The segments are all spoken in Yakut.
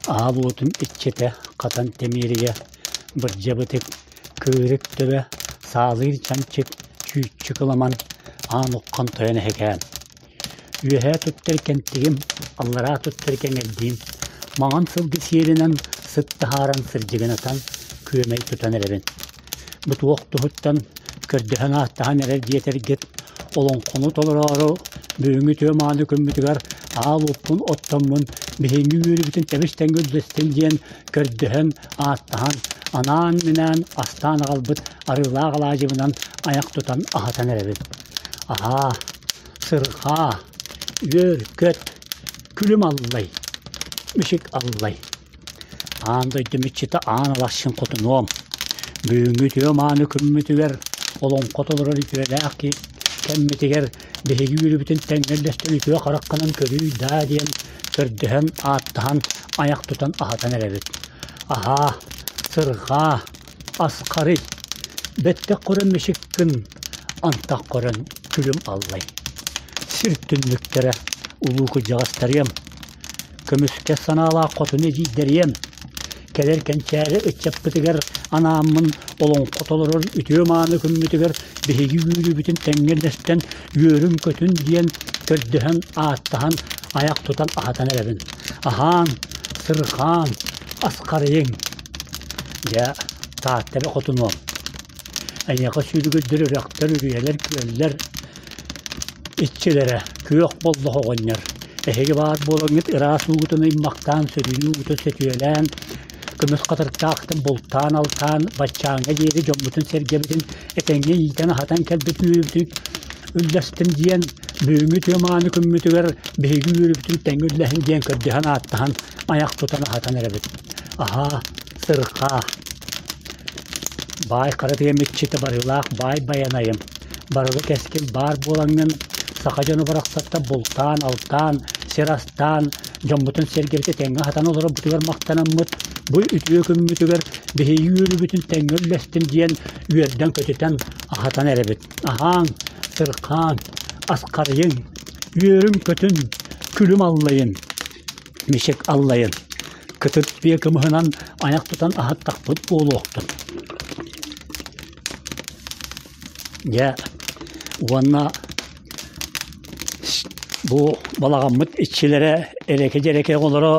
Аал уотун иччитэ хатан тэмиэрийэ, бырдьабытык, кыырык төбө, саалыыр чанчык, чүүччү кыламан, аан уххан тойон эһэкээн. Үөһээ туттар кэнтигим, аллараа туттар кэҥэрдиим, маҥан сылгы сиэринэн сыт таһааран сырдьыгынатан, күөмэй тутан эрэбин. Бу туох туһуттан көрдөһөн-ааттаһан эрэр диэтэргит, олоҥхону толороору бүгүҥҥү үтүө мааны күммүтүгэр аал уоппун оттоммун, биһиги үөрүүбүтүн тэбис-тэҥҥэ үллэстин диэн көрдөһөн, ааттаһан, анаан-минээн астаан аҕалбыт арыылаах алаадьыбынан айах тутан аһатан эрэбин. Аһаа, сырҕаа, үөр-көт, күлүм аллай, мичик аллай. Аан дойду мүччүтэ аан алахчын хотунуом. Бүгүҥҥү үтүө мааны күммүтүгэр олоҥхо толорор үтүөлээх кэммитигэр биһиги үөрүүбүтүн тэҥҥэ үллэстэн үтүө хараххынан көрүүй даа диэн көрдөһөн, ааттаһан, айах тутан аһатан эрэбит. Аһаа, сырҕаа, асхарый, бэттэх көрөн мичик гын, антах көрөн күлүм аллай. Сир түннүктэрэ, улуу кырдьаҕастарыам, Көмүскэс санаалаах хотун эдьиийдэриэм, кэлэр кэнчээри ыччаппытыгар анааммын олоҥхо толорор үтүө-мааны күммүтүгэр биһиги үөрүүбүтүн тэҥҥэ үллэстэн үөрүҥ-көтүн диэн көрдөһөн, ааттаһан, айах тутан аһатан эрэбин. Аһаан, сырҕаан, асхарыйыҥ. Дьэ, Таатта эрэ хотунуом. Эйиэхэ сүүрүгүрдэр үрэхтэр, үрүйэлэр, күөллэр иччилэрэ күөх боллох оҕонньор эһиги баар буолаҥҥыт ыраас уугутун ыймахтаан, сөрүүн уутун сөтүөлээн, көмүс хатырыктаахтан бултаан-алтаан, баччааҥҥа диэри дьоммутун-сэргэбитин этэҥҥэ иитэн-аһатан кэлбит үөрүүбүтүн үллэстин диэн бүгүҥҥү үтүө мааны күммүтүгэр биһиги үөрүүбүтүн тэҥҥэ үллэһин диэн көрдөһөн-ааттаһан айах тутан аһатан эрэбит. Аһаа, сырхаа. Баай хара тыам иччитэ барыылаах баай байанайым, барылы кэскил баар буолаҥҥын, саха дьоно барахсаттар бултаан-алтаан, сир астаан, дьоммутун-сэргэбитин тэҥҥэ аһатан олорорбутугар махтанаммыт, бу үтүө күммүтүгэр биһиги үөрүүбүтүн тэҥҥэ үллэстин диэн үөрдэн-көтүтэн аһатан эрэбит. Аһааҥ, сырхааҥ, асхарыйыҥ, үөрүҥ-көтүн, күлүм аллайын! Мичик аллайын, кытыт биэ кымыһынан айах тутан аһаттахпыт буолуохтун. Дьэ, уонна бу балаҕаммыт иччилэрэ эрэкэ-дьэрэкэ оҕолоро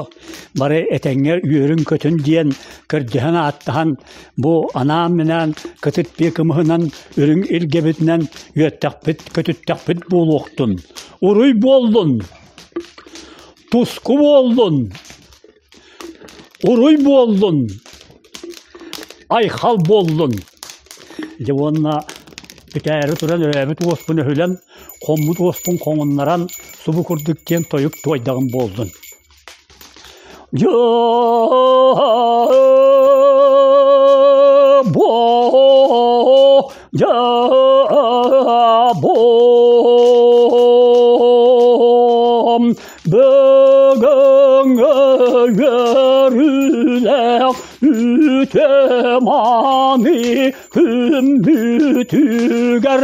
бары этэҥҥэ үөрүн-көтүн диэн көрдөһөн-ааттаһан бу анаан-минээн кытыт биэ кымыһынан үрүҥ илгэбитинэн үөттэхпит, көтүттэхпит буолуохтун. Уруй буоллун! Туску буоллун! Уруй буоллун! Айхал буоллун! Дьэ уонна бүтээри туран өрөөбүт уоспун өһүлэн, хоммут уоспун хоҥуннаран, субу курдук диэн тойук туойдаҕым буоллун. Дьаа-бо, дьаа-бом, Бүгүҥҥү үөрүүлээх үтүө-мааны күммүтүгэр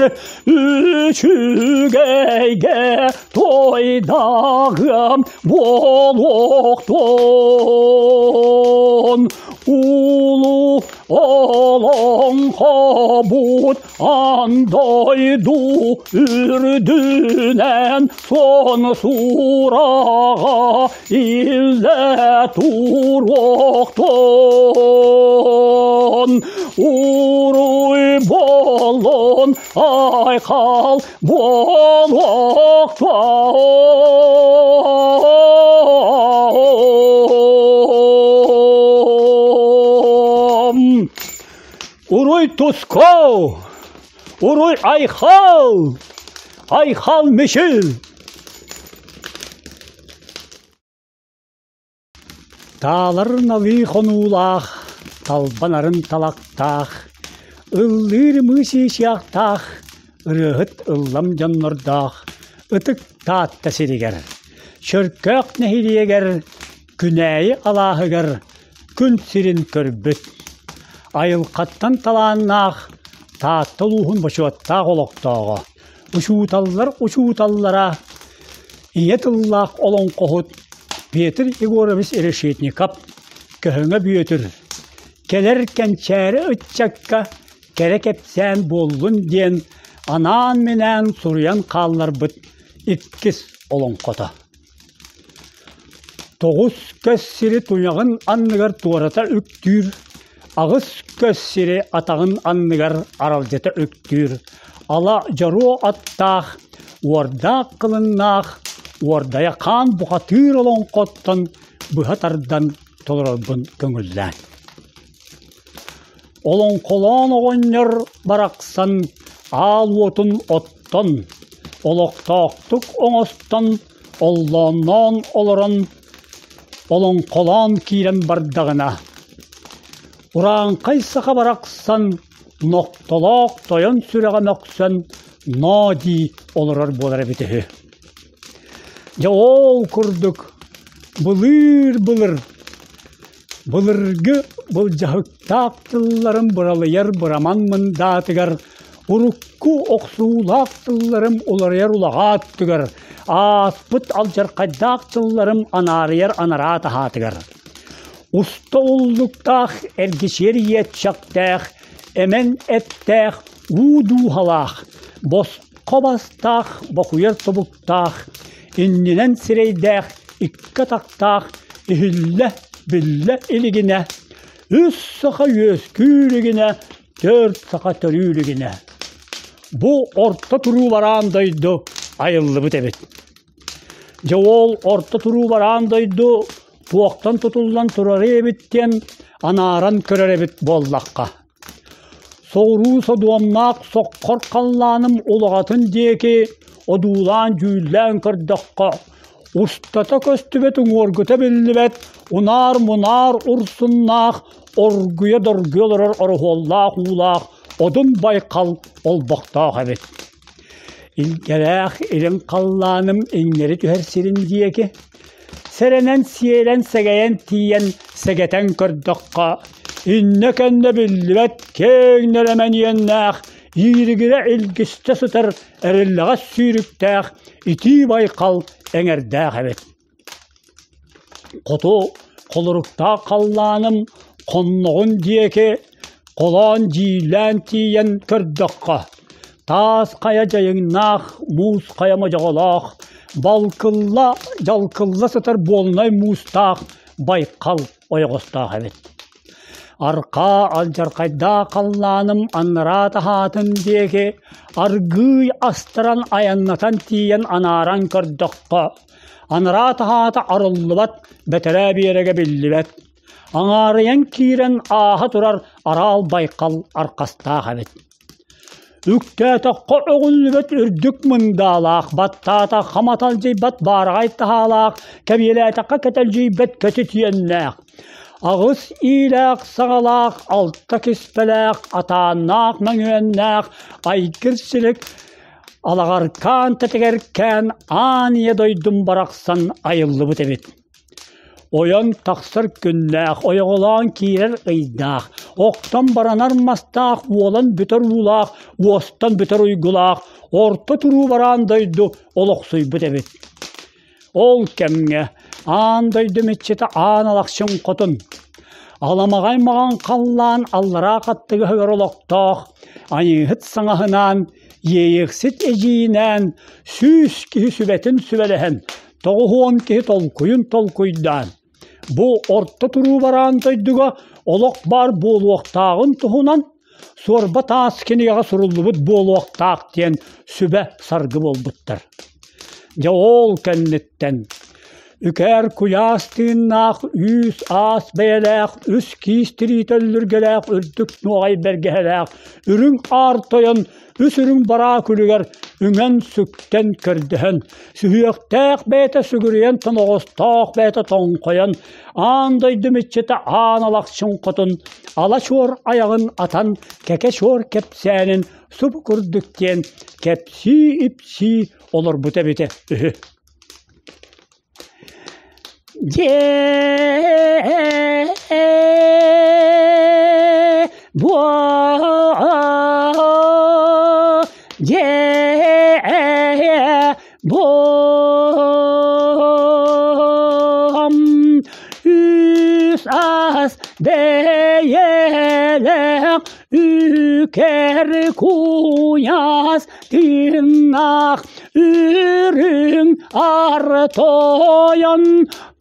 үчүгэйгэ туойдаҕым буолуохтун. Улуу олоҥхобут аан дойду үрдүнэн сон сураҕа иллэ туруохтун. Уруй буоллун айхал буолуохтун. Уруй тускул! Уруй айхал! Айхал мичил! Таалар налыы хонуулаах, талбан арын талахтаах, ыллыыр ымыы сиисиахтаах, ырыаһыт ыллам дьоннордоох ытык Таатта сиригэр, Чөркөөх нэһилиэгэр, Күнээйи алааһыгар күн сирин көрбүт, айылҕаттан талааннаах Таатта улууһун бочуоттаах олохтооҕо, учууталлар учууталлара, ийэ тыллаах олоҥхоһут Петр Егорович Решетников. Көһөҥө Бүөтүр кэлэр кэнчээри ыччакка кэрэ кэпсээн буоллун диэн анаан-минээн суруйан хаалларбыт иккис олоҥхото. Тоҕус көс сири туйаҕын анныгар туората үктүүр, аҕыс көс сири атаҕын анныгар аралдьыта үктүүр, ала дьоруо аттаах, уордаах кылыннаах, уордайа хаан бухатыыр олоҥхоттон быһа тардан толорорбун көҥүллээн. Олоҥхолоон оҕонньор барахсан аал уотун оттон, олохтоохтук оҥостон, оллоонноон олорон олоҥхолоон киирэн бардаҕына, урааҥхай саха барахсан нохтолоох тойон сүрэҕэ мөхсөн ноо дии олорор буолар эбит үһү. Дьэ ол курдук былыыр-былыр былыргы былдьаһыктаах тылларым быралыйар быраман мындаатыгар, урукку охсуулаах тылларым уларыйар улаҕаа өттүгэр, ааспыт алдьархайдаах тылларым анаарыйар анараа таһаатыгар. Уста уллуктаах эргичиэр иэччэхтээх, эмэн эттээх, уу дууһалаах, босхо Хобастаах, бокуйар тобуктаах, иннинэн сирэйдээх, икки атахтаах, иһиллэ, биллэ илигинэ, үс саха үөскүү илигинэ, түөрт саха төрүү илигинэ. Бу орто туруу бараан дойду айыллыбыт эбит. Дьэ ол орто туруу бараан дойду туохтан тутуллан турары эбит диэн анааран көрөр эбит буоллахха. Соҕуруу содуомнаах соххор халлааным улаҕатын диэки одуулаан-дьүүллээн көрдөххө, устата көстүбэт уҥуоргута биллибэт унаар-мунаар урсуннаах, оргуйа-доргуйа олорор ороһуоллаах уулаах Одун Байкал олбохтоох эбит. Илгэлээх илин халлааным иҥнэри түһэр сирин диэки Сэрэнэн сиэлэн сэгэйэн тиийэн сэгэтэн көрдөххө, иннэ-кэннэ биллибэт киэҥ нэлэмэн иэннээх, ииригирэ илгистэ сытар эриллэҕэс сүүрүктээх итии байхал эҥэрдээх эбит. Хоту холоруктаах халлааным хонноҕун диэки холоон дьиилээн тиийэн көрдөххө, таас хайа дьайыҥнаах, муус хайа модьоҕолоох, балкылла дьалкылла сытар буолунай муустаах Байкал ойоҕостоох эбит. Архаа алдьархайдаах халлааным анараа таһаатын диэки аргыый астаран айаннатан тиийэн анааран көрдөххө, анараа таһаата арыллыбат, бэтэрээ биэрэгэ биллибэт. Аҥаарыйан киирэн ааһа турар араал Байкал архастаах эбит. Үктээтэххэ өҕүллүбэт үрдүк мындаалаах, баттаатахха маталдьыйбат баараҕай таһаалаах, кэбиэлээтэххэ кэтэлдьийбэт кэтитиэннээх, аҕыс иилээх саҕалаах, алта киспэлээх, атааннаах мөҥүөннээх, айгыр силик алаҕаркаан тэтигэркээн аан ийэ дойдум барахсан айыллыбыт эбит. Ойон тахсар күннээх, ойоҕолоон киирэр ыйдаах, охтон баранар мастаах, уолан бүтэр уулаах, уостан бүтэр уйгулаах, орто туруу бараан дойду олохсуйбут эбит. Ол кэмҥэ аан дойду миччитэ Аан Алахчын хотун, аламаҕай маҕан халлаан аллараа хаттыгаһыгар олохтоох Айыыһыт саҥаһынаан, Иэйиэхсит эдьиийинээн 100 киһи сүбэтин сүбэлэһэн, 90 киһи толкуйун толкуйдаан, бу орто туруу бараан дойдуга олох баар буолуохтааҕын туһунан суорба таас кинигэҕэ суруллубут буолуохтаах диэн сүбэ-саргы буолбуттар. Дьэ ол кэнниттэн үкээр куйаас тыыннаах, үүс-аас бэйэлээх, үс киис тириитэ өллүргэлээх үрдүк нуоҕай бэргэһэлээх үрүҥ аар тойон үс үрүҥ бараа күлүгэр үҥэн-сүктэн көрдөһөн, сүһүөхтээх бэйэтэ сүгүрүйэн тоноҕостоох бэйэтэ тоҥхойон, аан дойду миччитэ Аан Алахчын хотун ала чуор айаҕын атан кэкэ чуор кэпсээнин субу курдук диэн кэпсии-ипсии олорбута эбитэ үһү. Дьиэ буо дьиэ буом үс аас Үкэр куйаас тыыннаах үрүҥ аар тойон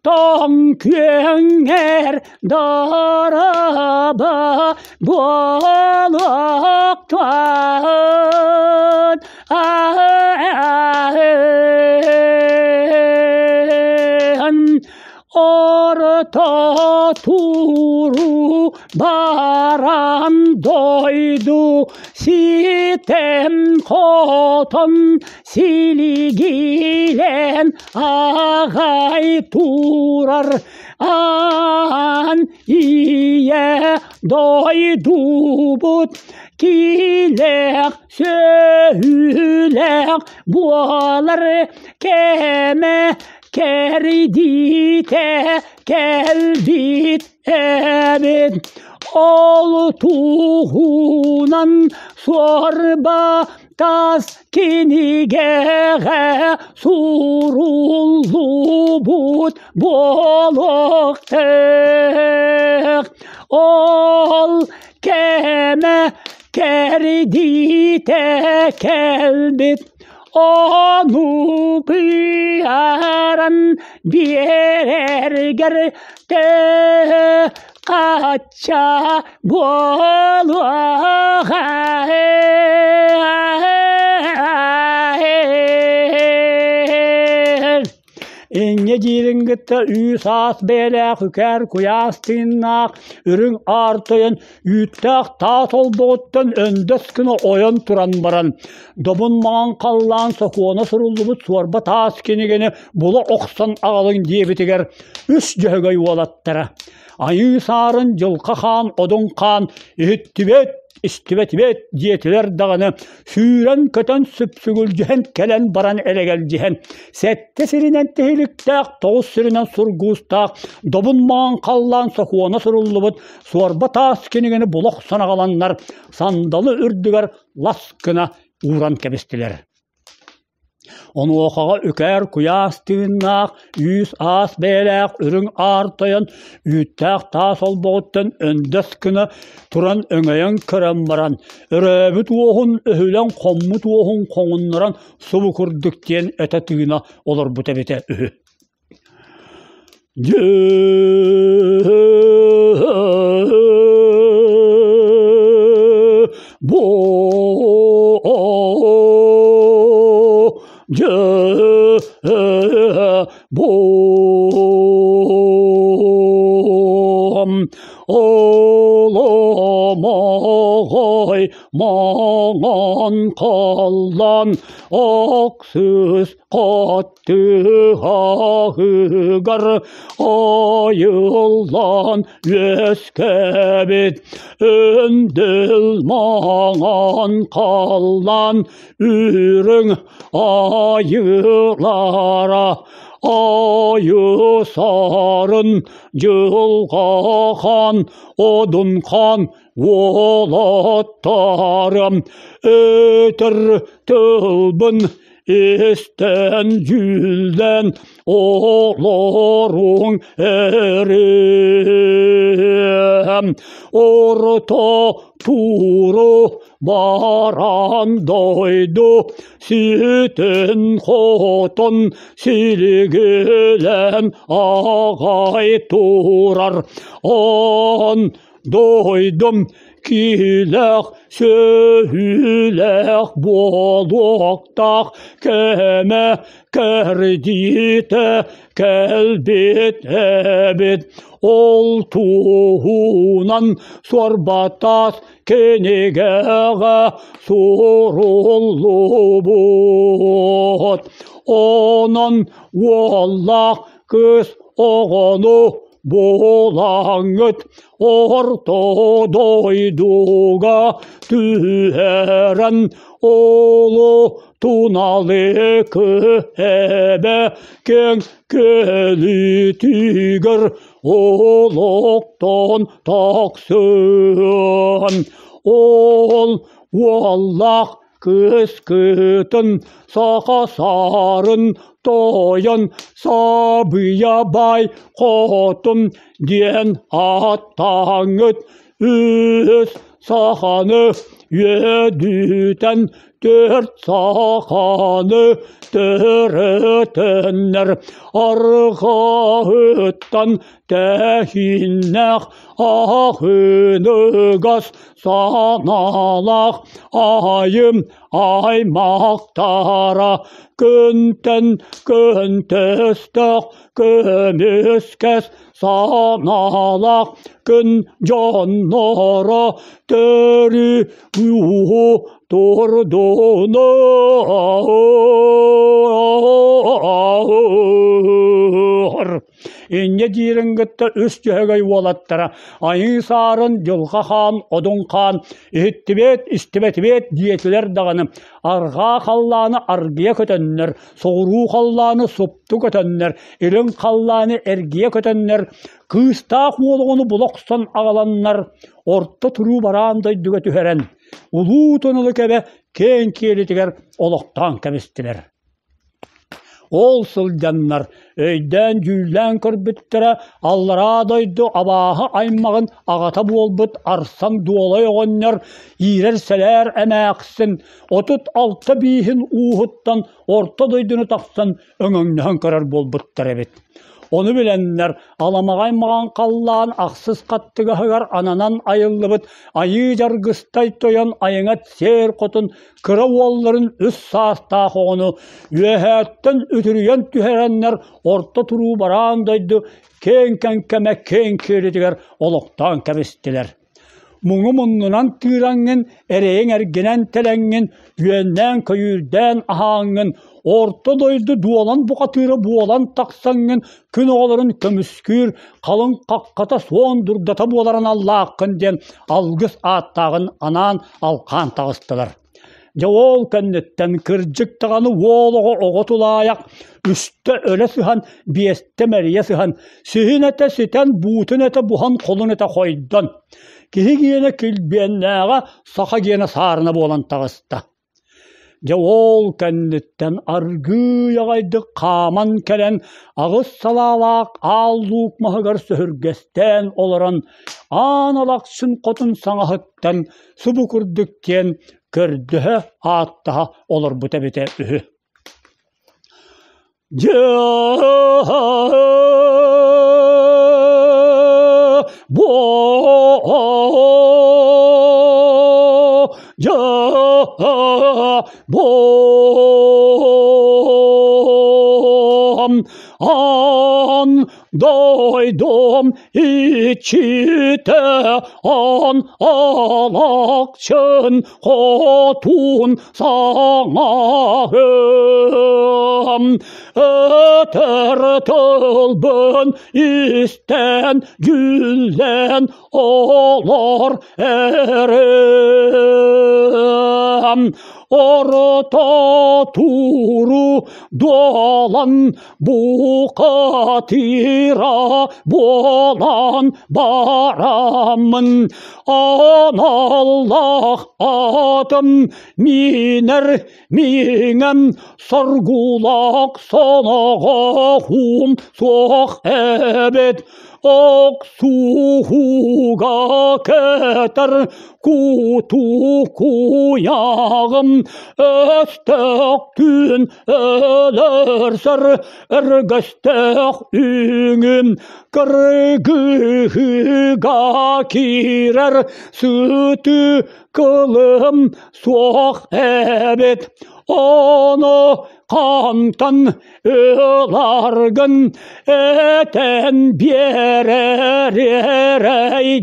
тоҥ күөҥҥэр дорообо буолуохтун Орто туруу баран дойду ситэн хотон силигилэн аҕай турар аан ийэ дойдубут килэх сүөһүлээх буолар кэмэ кэрдиитэ кэлбит эбит ол туһунан суорба тас кинигэҕэ суруллубут буолуохтаах ол кэмэ кэрдиитэ кэлбит Ону быһааран биэрэргэр хачча буолуоҕа. Инньэ диирин кытта үүс-аас бэйэлээх үкэр куйаас тыыннаах үрүҥ аар тойон үүттээх таас олбоҕуттан өндөс гына ойон туран баран, добун маҥан халлаан сокуона суруллубут суорба таас кинигэни була охсон аҕалыҥ диэбитигэр үс дьөһөгөй уолаттара Айыы Саарын Дьылха Хаан Одун Хаан иһиттибэт истибэтибэт диэтилэр даҕаны сүүрэн-көтөн сүпсүгүлдьүһэн кэлэн баран элэгэлдьиһэн сэттэ сиринэн тиһиликтээх тоҕус сиринэн сургуустаах добун маҥан халлаан сокуона суруллубут суорба таас кинигэни була охсон аҕаланнар сандалы үрдүгэр лас гына ууран кэбистилэр. Онуохаҕа үкээр куйаас тыыннаах, үүс-аас бэйэлээх үрүҥ аар тойон үүттээх таас олбоҕуттан өндөс гына туран өҥөйөн көрөн баран, өрөөбүт уоһун өһүлэн хоммут уоһун хоҥуннаран субу курдук диэн этэ тыына олорбут эбитэ үһү. Дьэ бу дьэ бу Оламаҕай маҥан халлан оксус Хаттыһаһыгар айыллан үөскээбит өндөл маҥан халлаан үрүҥ айыылара айы сарын дьылҕа хаан одун хаан уолаттарым өтөр тылбын Истэн дьүүллэн олоруҥ эриэм орто тууру баран дойду ситин хотун силигилэн аҕай турар он Дойдум киһилээх, сүөһүлээх буолуохтаах кэмэ кэрдиитэ кэлбит эбит. Ол туһунан суорбатаас кинигэҕэ суруллубут. Онон уоллаах кыыс оҕону буолаҥҥыт орто дойдуга түһэрэн олу туналыкы эбэ киэҥ кэлиитигэр олохтон тахсыан ол уоллаах Кыыс кыытын саха саарын тойон сабыйа баай хотун диэн ааттааҥҥыт үс саханы. Үөдүтэн түөрт саханы төрөтөннөр арҕаһыттан тэһииннээх аһыныгас санаалаах айым аймахтара күнтэн күнтөстөх көмүскэс санаалаах күн дьонноро төрүү ууһу турдунар. Инньэ диирин кытта үс дьөһөгөй уолаттара Айыы Саарын, Дьылҕа Хаан, Одун Хаан иһиттибиэт, истибэтибиэт диэтилэр даҕаны арҕаа халлааны аргыйа көтөннөр, соҕуруу халлааны супту көтөннөр, илин халлааны эргийэ көтөннөр, кыыстаах уол оҕону була охсон аҕаланнар, орто туруу бараан дойдуга түһэрэн, улуу Тунулу кэбэ киэҥ киэлитигэр олохтоон кэбистилэр. Ол сылдьаннар өйдөөн-дьүүллээн көрбүттэрэ, аллараа дойду абааһы аймаҕын аҕата буолбут Арсан Дуолай оҕонньор иирэр-сэлээр эмээхсин 36 бииһин ууһуттан орто дойдуну тахсан өҥөҥнөһөн көрөр буолбуттар эбит. Ону билэннэр аламаҕай маҕан халлаан ахсыс хаттыгаһыгар ананан айыллыбыт Айыы Дьаргыстай тойон айыҥат сиэр хотун кыра уолларын үс саастаах оҕону үөһээттэн үтүрүйэн түһэрэннэр орто туруу бараан дойду киэҥ кэҥкэмэ киэҥ киэлитигэр олохтоон кэбистилэр. Муҥу муннунан тыыраҥҥын, эрэйиҥ эргинэн тэлэҥҥин, үөннээн-көйүүрдээн аһааҥҥын, орто дойду дуолан бухатыыра буолан тахсаҥҥын, күн оҕолорун көмүскүүр халыҥ хаххата суон дурдата буоларын аллааххын диэн алгыс ааттааҕын анаан алхаан таҕыстылар. Дьэ ол кэнниттэн кырдьык даҕаны уол оҕо оҕо тулаайах үстэ өлө сыһан, биэстэ мэрийэ сыһан, сиһин этэ ситэн, буутун этэ буһан, холун этэ хойдон, киһи гиэнэ килбиэннээҕэ, саха гиэнэ саарына буолан таҕыста. Дьэ ол кэнниттэн аргыый аҕайдык хааман кэлэн аҕыс салаалаах аал луук маһыгар сөһүргэстээн олорон аан алахсын хотун саҥаһыттан субу курдук диэн көрдөһө ааттаһа олорбут эбитэ үһү. Дьэ бу дьэ бу ан дойдум иччитэ ан алахчын хотун саҥаһым өтөр тылбын истэн дьүүллэн олор эрим орто тууру дуолан Бухатыра буолан бараммын, аналлаах атым миинэр миҥэм соргулаах соноҕоһум суох эбит. Охсуһууга кэтэр куту куйаҕым өстөөх түүн өлөрсөр өргөстөөх үүҥүм кыргыһыыга киирэр сытыы кылым суох эбит ону хантан ыларгын этэн биэрэр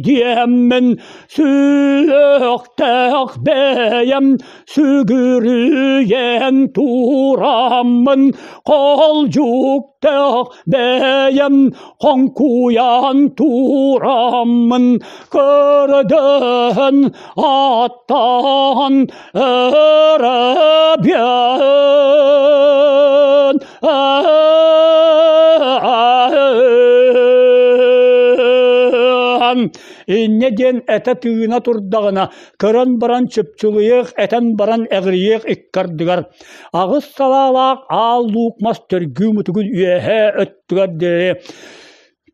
диэммин сүөхтээх бэйэм сүгүрүйэн тураммын холдьуктаах бэйэм хоҥкуйан тураммын көрдөһөн аттаан өрөбүөн Инньэ диэн этэ-тыына турдаҕына, көрөн баран чыпчылыйыах, этэн баран эҕирийиэх икки ардыгар аҕыс салаалаах аал луук мас төргүү мутугун үөһээ өттүгэр диэри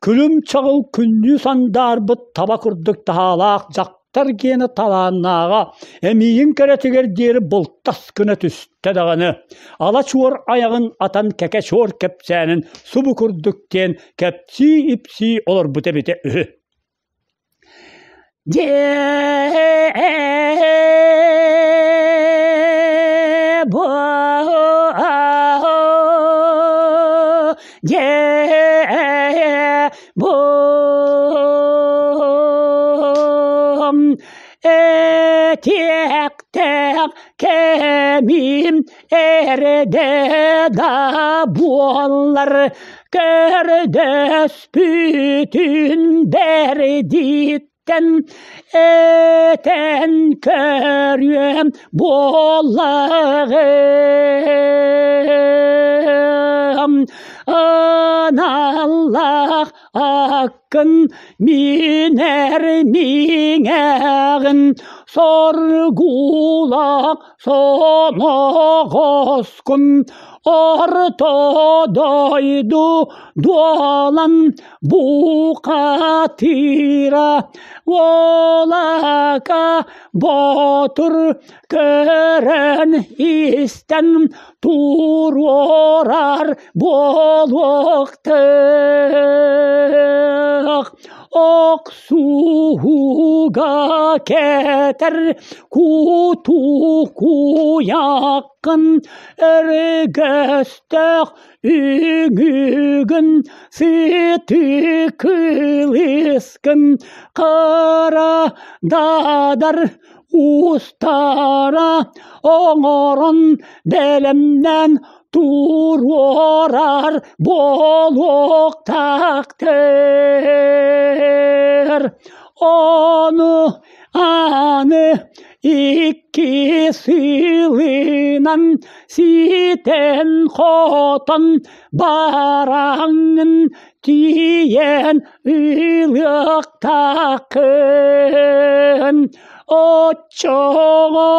күлүм чаҕыл күннүү сандаарбыт таба курдук таһаалаах дьахтар. Дьахтар гиэнэ талааннааҕа эмиийин кэрэтигэр диэри былтас гына түстэ даҕаны, ала чуор айаҕын атан кэкэ чуор кэпсээнин субу курдук диэн кэпсии-ипсии олорбут эбитэ үһү. Дьээ бу дьээ бу этиэхтээх кэмим эрдэ да буоллар көрдөспүтүн бэрдиттэн этэн көрүөм буоллаҕым аналлаах аккын минэр миҥэҕин соргулаах соноҕоскун орто дойду дуолан бухатыыра уолака боотур көрөн истэн туруорар буолуохтаах охсуһууга кэтэр кутукуйаххын өргөстөөх үҥүүгүн сытыы кылыскын хара дадар устара оҥорон бэлэмнээн туруорар буолуохтаахтар. Ону аны икки сылынан ситэн-хотон бараҥҥын тиийэн ылыахтааххын. Оччоҕо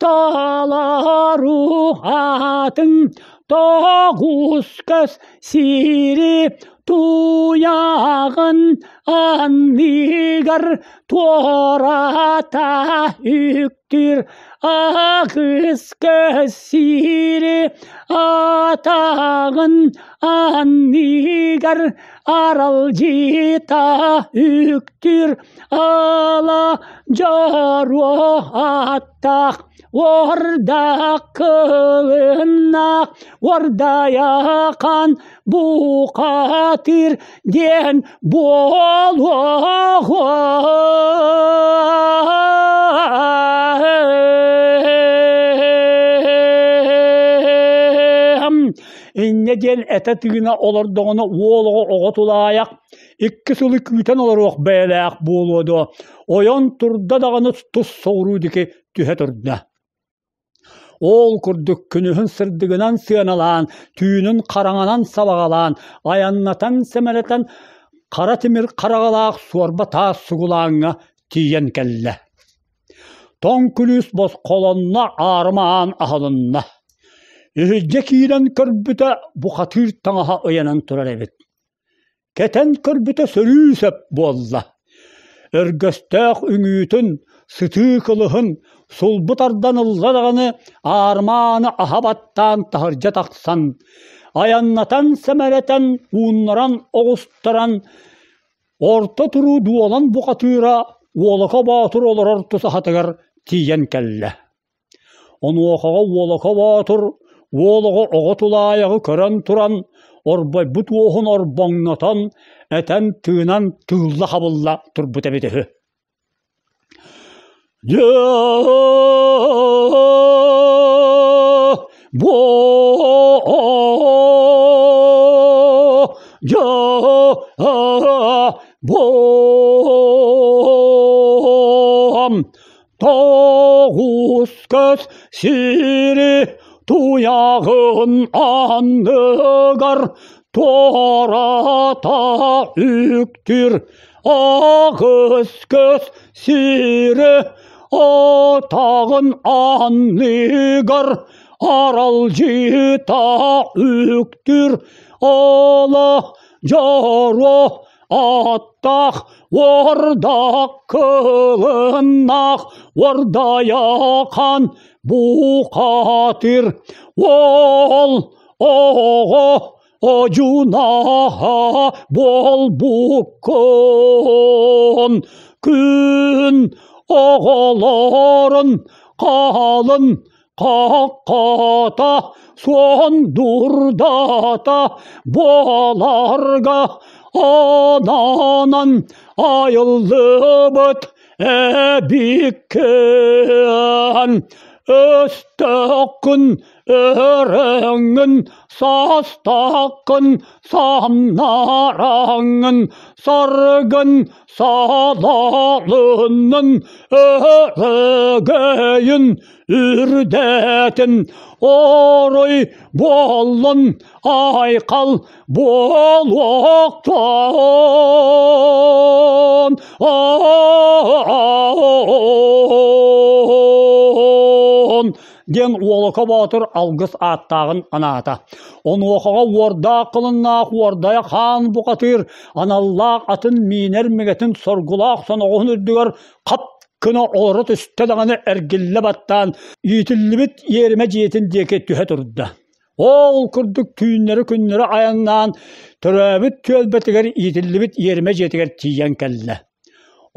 толору аатын тоҕус көс сири туйаҕын анныгар туората үктүүр аҕыс көс сири атаҕын анныгар аралдьыта үктүүр ала дьоруо аттаах уордаах кылыннаах уордайахан бухатыыр диэн буолуоҕа. Инньэ диэн этэ тыына олордоҕуна уол оҕо оҕо тулаайах икки сылы күүтэн олоруох бэйэлээх буолуо дуо, ойон турда даҕаны тус соҕуруу диэки түһэ турда. Ол курдук күнүһүн сырдыгынан сыаналаан, түүнүн хараҥанан сабаҕалаан, айаннатан-сэмэлэтэн хара тимир хараҕалаах суорба таас сугулааҥҥа тиийэн кэллэ. Тоҥ күлүүс босхолонно, аарыма аан аһылынна. Иһирдьэ киирэн көрбүтэ, бухатыыр таҥаһа ыйанан турар эбит. Кэтэн көрбүтэ сөрүү сөп буолла. Өргөстөөх үҥүүтүн, сытыы кылыһын сулбу тардан ылла даҕаны аармааны аһа баттаан таһырдьа тахсан, айаннатан-сэмэлэтэн, ууннаран оҕустаран, орто туруу дуолан бухатыыра Уолака Боотур олорор тусаһатыгар тиийэн кэллэ. Онуохаҕа Уолака Боотур уол оҕо оҕо тулаайаҕы көрөн туран, орбойбут уоһун орбоҥнотон, этэн-тыынан тыылла-хабылла турбут эбит үһү. Дьэ, бу дьэ, бу Тоҕус көс сири туйаҕын анныгар туората үктүүр аҕыс көс сири атаҕын анныгар аралдьыта үктүүр ала дьоруо. аттаах уордаах кылыннаах уордайахан бухатыр ол оҕо одьунаһа буолбуккун күн оҕолорун хаалын хаххата суон дурдата буоларга ананан айыллыбыт эбиккин өстөөххүн өрөҥҥүн саастааххын самнараҥҥын саргын салалыннын өрөгөйүн үрдэтин орой буоллун айхал буолуохтун диэн Уолака Боотур алгыс ааттааҕын анаата. Онуохаҕа уордаах кылыннаах уордайа хаан бухатыыр аналлаах атын миинэр мигэтин соргулаах соноҕоһун үрдүгэр хап гына олоро түстэ даҕаны эргиллэ баттаан иитиллибит иэримэ дьиэтин диэки түһэ турда. Ол курдук түүннэри-күннэри айаннаан төрөөбүт түөлбэтигэр иитиллибит иэримэ дьиэтигэр тиийэн кэллэ.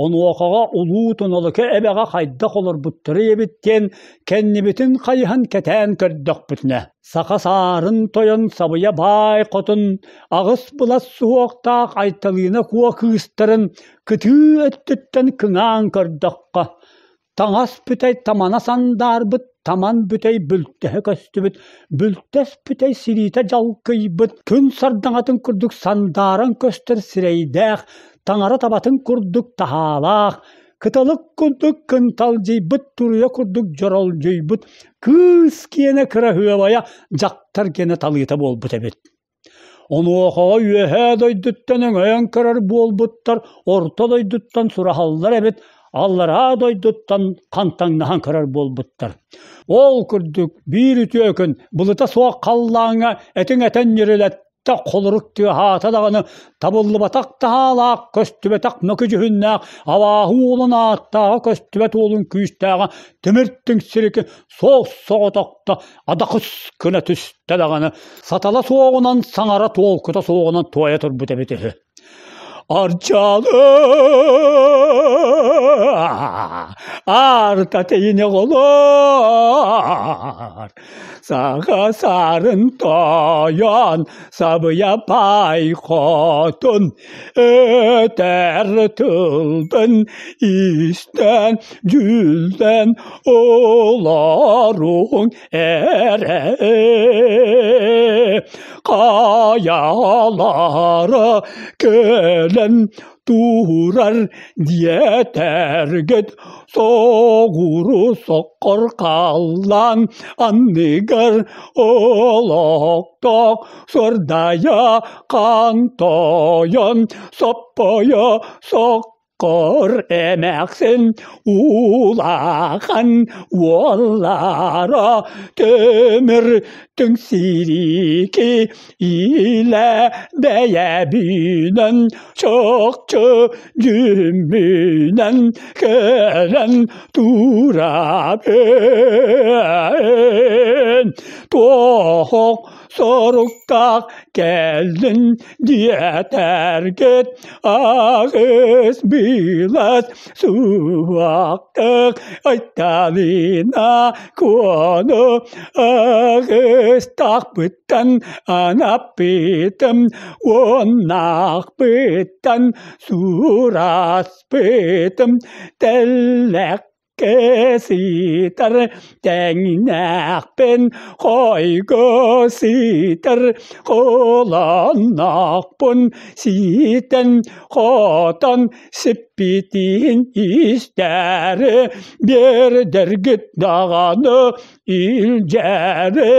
Онуохаҕа Улуу Туналыка эбэҕэ хайдах олорбуттарый эбит диэн кэннибитин хайыһан кэтээн көрдөхпүтүнэ, саха саарын тойон Сабыйа баай хотун аҕыс былас суһуохтаах Айталыына Куо кыыстарын кытыы өттүттэн кыҥаан көрдөххө, Таҥас бүтэй тамана сандаарбыт, таман бүтэй бүлтэһэ көстүбүт, бүлтэс бүтэй сириитэ дьалкыйбыт, күн сардаҥатын курдук сандааран көстөр сирэйдээх, таҥара табатын курдук таһаалаах, кыталык курдук кынталдьыйбыт туруйа курдук дьоролдьуйбут кыыс киэнэ кыраһыабайа дьахтар киэнэ талыыта буолбут эбит. Онуохаҕа үөһээ дойдуттан өҥөйөн көрөр буолбуттар, орто дойдуттан сураһаллар эбит, аллараа дойдуттан хантаҥнаһан көрөр буолбуттар. Ол курдук биир үтүө күн былыта суох халлааҥҥа этиҥ этэн ньирилэттэ холорук тыаһаата даҕаны табыллыбатах таһаалаах, көстүбэтэх мөкү дьүһүннээх абааһы уолун ааттааҕа көстүбэт уолун күүстээҕэ тимир түҥсирики суос соҕотохто адахыс гына түстэ даҕаны сатала суоҕунан саҥара туолкута суоҕунан туойа турбут эбит үһү. Арчалы арта тэйине оҕолор саха саарын тойон сабыйа пай хотун өтөр тылбын истэн дьүлдэн олоруҥ эрэ хайалара кэлэн турар диэтэргит соҕуруу соккор халлаан анныгар олохтоох сордайа хаан тойон соппойо соккор эмээхсин улахан уоллара төмөр түҥсирики илэ бэйэбинэн чохчу дьүммүнэн кэлэн турабын туох соруктаах кэллин диэтэргит аҕыс билас суохтук Айталина Куону аҕыстаахпыттан анаппытым уоннаахпыттан сураспытым тэллэх Кэситэр тэҥнээхпин хойго ситэр холонноохпун ситэн хотон сиппитин истээри биэрдэргит даҕаны илдьээри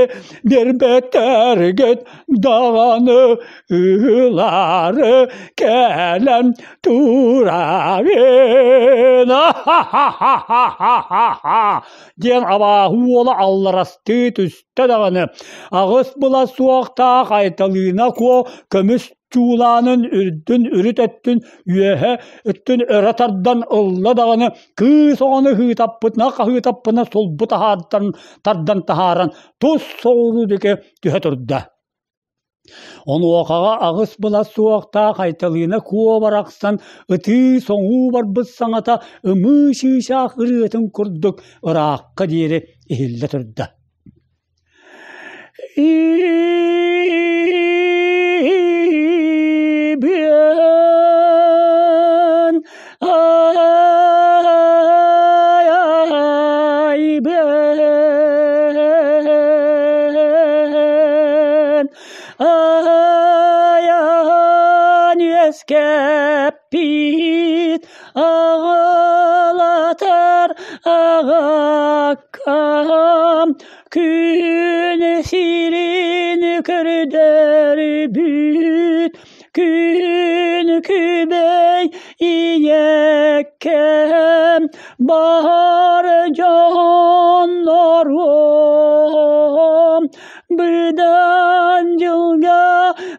биэрбэттэргит даҕаны ылаары кэлэн тураабын диэн абааһы уола алларастыы түстэ даҕаны аҕыс была суохтаах Айталыына Куо көмүс. чуулаанын үрдүн үрүт өттүн үөһэ өттүн өрө тардан ылла даҕаны кыыс оҕону ыһыытаппытына хаһыытаппына сулбу таһаартан тардан таһааран тус соҕуруу диэки түһэ турда. Онуохаҕа аҕыс былас суохтаах Айталыына куо барахсан ытыы-соҥуу барбыт саҥата ымыы чыычаах ырыатын курдук ыраахха диэри иһиллэ турда. Ибиэн айбыан айан үөскэппит аҕалатар аҕаккам күн сирин көрдөрбүт Күн күбэй ийэккэм бар дьоннорум быдан дьылга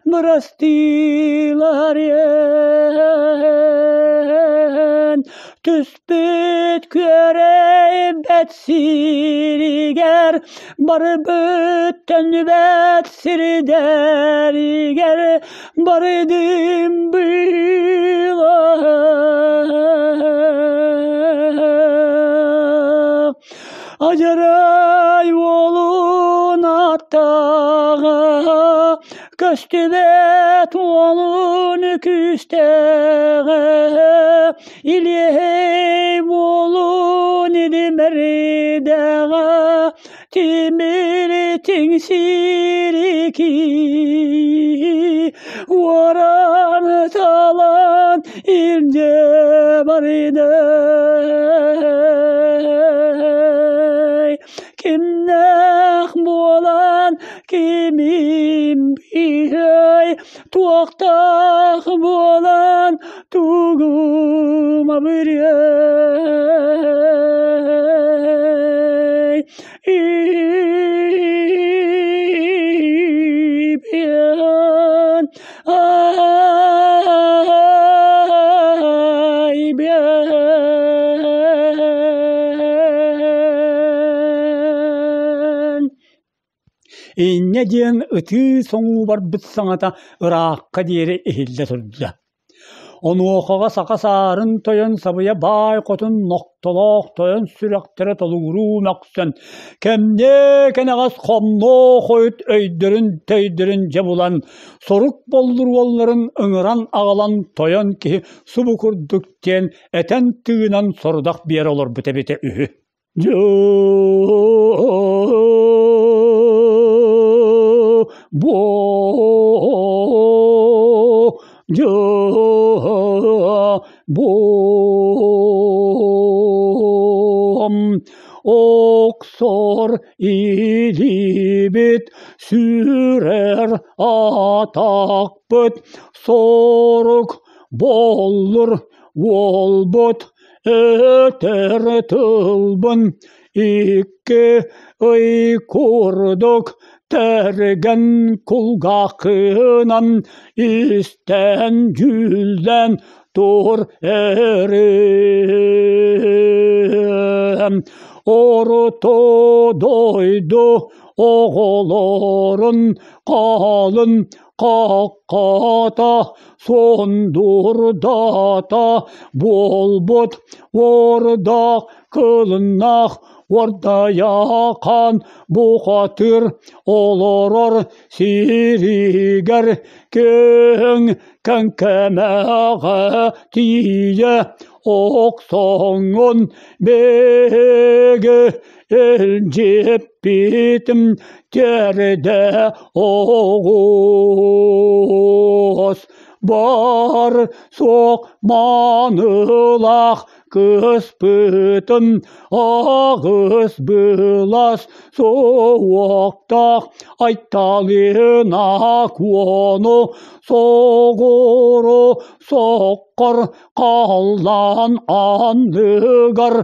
бырастыыларын түспүт күөрэйбэт сиригэр барбыт төннүбэт сирдэригэр бардым быылах Адьарай уолун аттаҕа көстүбэт уолун күүстээҕэ Илиэһэй буолун илимэрдэҕэ тимир тиҥсирики уоран талан илдьэ барда Кимнээх буолан кимим биһэй туохтаах буолан тугум абырыай Ибиэн айбиэн Инньэ диэн ытыы-соҥуу барбыт саҥата ыраахха диэри иһиллэ турда. Онуохаҕа саха саарын тойон сабыйа баай хотун нохтолоох тойон сүрэхтэрэ толугуруу мөхсөн, кэмниэ кэнэҕэс хомнуо хойут өйдөрүн-төйдөрүн дьэ булан, сорук боллур уолларын ыҥыран аҕалан тойон киһи субу курдук диэн этэн-тыынан сорудах биэрэ олорбут эбитэ үһү. Охсор илиибит сүүрэр атахпыт сорук боллур уолбут Өтөр тылбын икки ый курдук тэргэн кулгааххынан истэн дьүүллээн тур эрим. Орто дойду оҕолорун хаалын Хаххата, суондурдата буолбут уордаах кылыннаах уордайахан бухатыр олорор сиригэр киэҥ кэҥкэмэҕэ тиийэ охсоҥҥун биһиги илдьиппитим тиэрдэ оҕус бар суох маанылаах кыспытын аҕыс былас суохтаах Айталина Куону соҕуру соккор Халлаан анныгар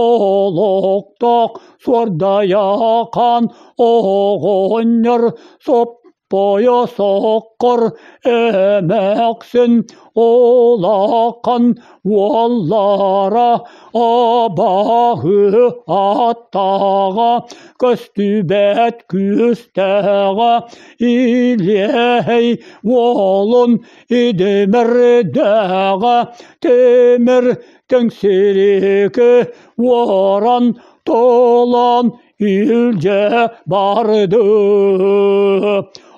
олохтоох суордайахан оҕонньор соп. Соппойо соккор эмээхсин улахан уоллара абааһы аттааҕа көстүбэт күүстээҕэ Илиэһэй уолун идимэрдээҕэ тимир тэҥсирики уоран толон илдьэ барды.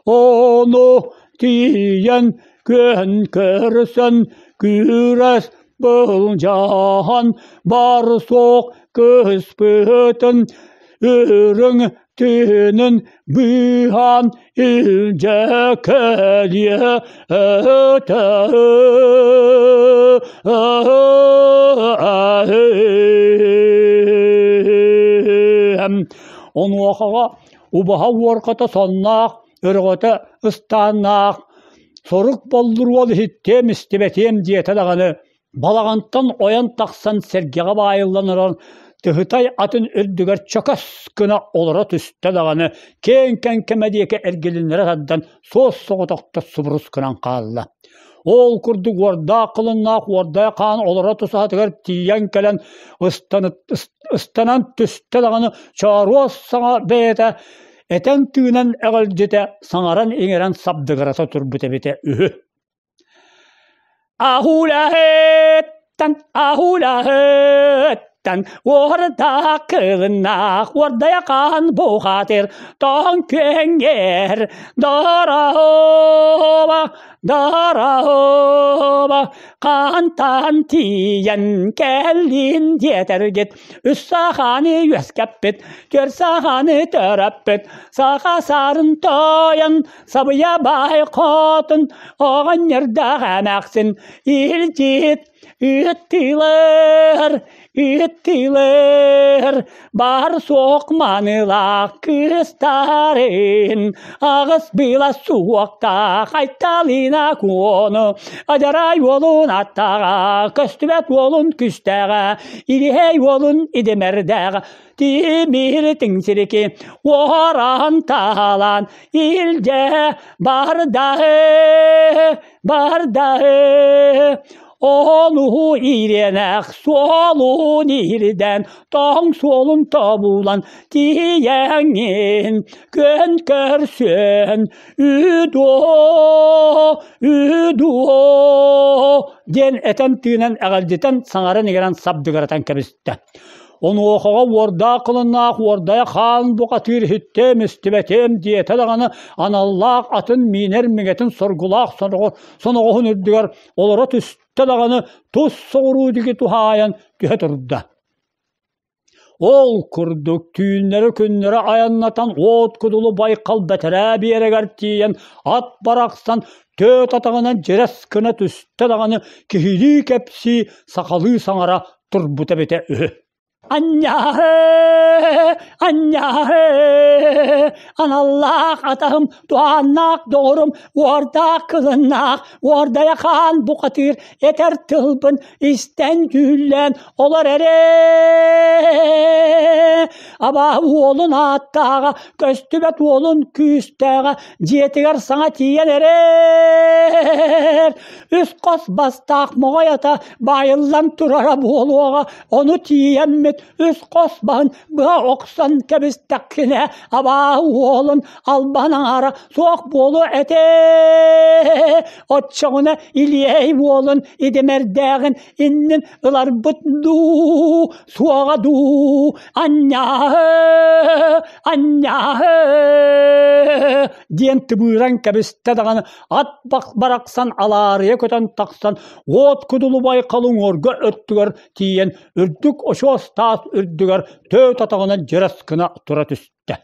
Ону тиийэн күөн көрсөн күрэс былдьаһан бар суох кыыспытын үрүҥ тыынын быыһаан илдьэ кэлиэ этэ. Онуохаҕа убаһа уорката сонноох, өрөҕөтө ыстааннаах, сорук боллур уол иһиттиэм истибэтиэм диэтэ даҕаны Балаҕантан ойон тахсан сэргэҕэ баайыллан олорон Тыһытай атын үрдүгэр чөкөс гына олоро түстэ даҕаны киэҥ кэҥкэмэ диэки эргилиннэрэ тардан суос-соҕотохто субурус гынан хаалла. Ол курдук уордаах кылыннаах уордай хаан олоро тусаһатыгар тиийэн кэлэн ыстанан түстэ даҕаны чооруос саҥа бэйэтэ этэн-тыынан эҕэлдьитэ саҥаран-иҥэрэн сабдыгырата турбут эбитэ үһү. Аһуулаһыттан, аһуулаһыттан, уордаах кылыннаах, уордайа хаан бухатыр, тоҥ күөҥҥэр, дороба, дороба, хаантан тиийэн кэллин диэтэргит, үс саханы үөскэппит, түөрт саханы төрөппүт, саха саарын тойон, Сабыйа баай хотун оҕонньордоох эмээхсин илдьит ыыттыылар, ыыттыылар баар суох маанылаах кыыстарын аҕыс быыла суохтаах Айталина Куону адьарай уолун аттаҕа көстүбэт уолун күстээҕэ Илиһэй уолун идимэрдээҕэ Тимир тиҥсирики уораан таалаан илдьэ бардаһы бардаһы Ону ириэнэх суолун иирдэн тоҥ суолун тобулан тиийэҥҥин күн көрсөн үдуо үдуо диэн этэн тыынан эҕэлдьитэн саҥаран иҥэрэн сабдыгыратан кэбистэ. Онуохаҕа уордаах кылыннаах уордайа хаан бухатыыр иһиттиэм истибэтиэм диэтэ даҕаны аналлаах атын миинэр миҥэтин соргулаах соноҕоһун үрдүгэр олоро түстэ даҕаны тус соҕуруу диэки туһаайан түһэ турда. Ол курдук түүннэри-күннэри айаннатан уот кудулу Байкал бэтэрээ биэрэгэр тиийэн ат барахсан түөрт атаҕынан дьирэс гына түстэ даҕаны киһилии кэпсии, сахалыы саҥара турбута эбитэ үһү. Анньааһы, анньааһы, аналлаах атаһым, туһааннаах доҕорум, уордаах кылыннаах, уордайа хаан бухатыыр этэр тылбын истэн дьүүллээн олор эрэ. Абааһы уолун ааттааҕа, көстүбэт уолун күүстээҕэ, дьиэтигэр саҥа тиийэн эрэр. Үс хос бастаах моҕой ата баайыллан турара буолуоҕа, ону тиийэммит үс хос баһын быһа охсон кэбистэххинэ, абааһы уолун албаһын аҥаара суох буолуо этэ. Оччоҕуна Илиэй уолун идэмэрдээҕин иннин ыларбыт дуу, суоҕа дуу, анньааһы, анньааһы диэн тыбыыран кэбистэ даҕаны ат барахсан алаарыйа көтөн тахсан уот кудулубай халыҥ уорга өттүгэр тиийэн үрдүк очуос таас үрдүгэр төт атаҕынан дьирэс гына тура түстэ.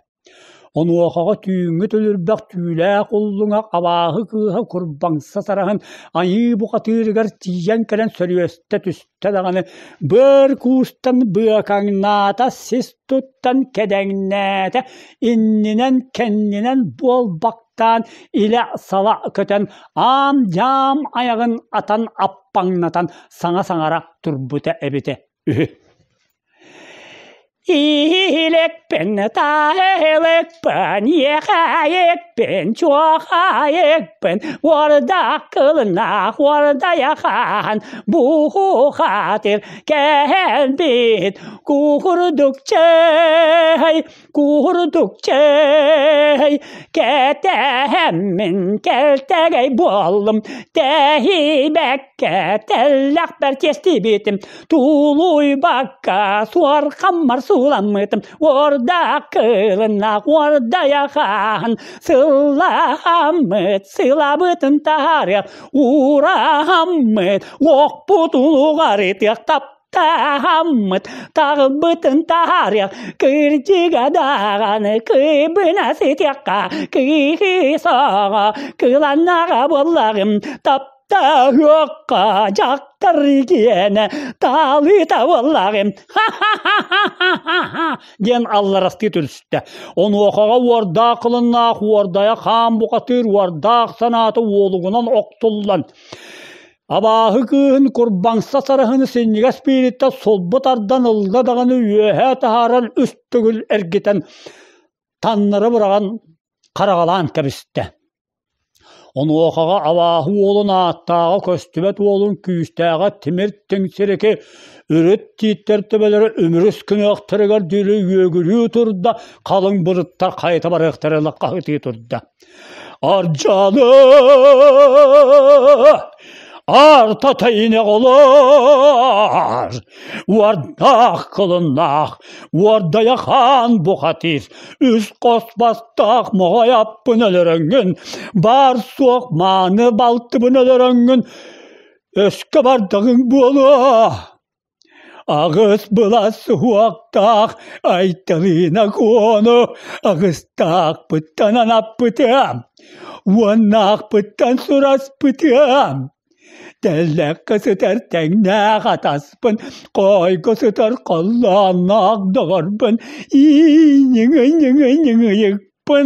Онуохаҕа түүҥҥү түлүрбэх түүлээх уллуҥах абааһы кыыһа курбаҥса сараһын айыы бухатыырыгар тиийэн кэлэн сөрүөстэ түстэ даҕаны быар куустан быакаҥнаата, сис туттан кэдэҥнээтэ, иннинэн-кэннинэн буолбахтаан илэ-сала көтөн аам-дьаам айаҕын атан аппаҥнатан саҥа саҥара турбута эбитэ үһү. Иилекпин, таһылыкпын, иэхэйикпин. Чуохайыкпын, чуохайыкпын, уордаах кылыннаах уордайахан, бухатыр кэлбит, куурдук чэй, Куурдук чэй, кэтэһэммин кэлтэгэй буоллум, тэһийбэккэ тэллэхпэр тиэстибитим, тулуйбакка суорҕаммар сууламмытым, уордаах кылыннаах уордайахан, сылламмыт сылабытын таһаарыах, уураһаммыт уохпут улугарытыах тап Таһаммыт таҕылбытын таһаарыах, кырдьыга даҕаны кыыбына сытыахха, кыыһы-соҕо кыланнаҕа буоллаҕым, таптаһыахха дьахтар киэнэ таалыыта буоллаҕым, ха-ха-ха-ха-ха диэн алларастыы түстэ. Онуохаҕа уордаах кылыннаах уордайа хаан бухатыыр уордаах санаата уолугунан охтуллан Абааһы кыыһын курбаҥса сараһыны синньигэс биириттэн сулбу тардан ылла даҕаны үөһэ таһааран үс төгүл эргитэн таннары быраҕан хараҕалаан кэбистэ. Онуохаҕа абааһы уолун ааттааҕа көстүбэт уолун күүстээҕэ тимир тиҥсирики үрүт тииттэр төбөлөрө үмүрүс гыныахтарыгар диэри үөгүлүү турда, халыҥ былыттар хайыта барыахтара хаһытыы турда. Ардьалы Арта оҕолор Уордаах кылыннаах Уордайа хаан бухатыыр Үс хос бастаах моҕой аппын өлөрөҥҥүн Баар суох мааны балтыбын өлөрөҥҥүн Өскө бардаҕыҥ буолуо Аҕыс былас суһуохтаах Айталина Куону аҕыстаахпыттан анаппытым, уоннаахпыттан сураспытым. Тэллэххэ сытар тэҥнээх атаспын, хоойго сытар холлоонноох доҕорбун ииньиҥый-ньиҥый-ньиҥыйыкпын,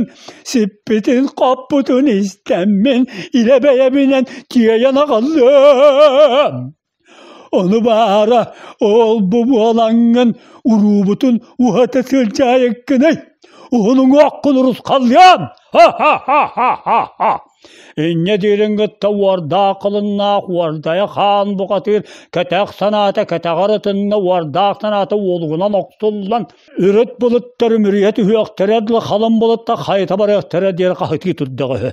сиппитин-хоппутун истэммин, илэ бэйэбинэн тиэйэн аҕаллым. Ону баара ол-бу буолаҥҥын уруубутун уһата сылдьаайыккыный, уһун уҥуоххун урусхаллыам! Ха-ха-ха-ха-ха! Инньэ диирин кытта уордаах кылыннаах уордайа хаан бухатыыр кэтэх санаата кэтэҕэр ытынна уордаах санаата уолугунан охсуллан үрүт былыттар үмүрүйэ түһүөхтэрэ дылы халыҥ былыттар хайыта барыахтара диэн хаһытыы турдаҕа үһү.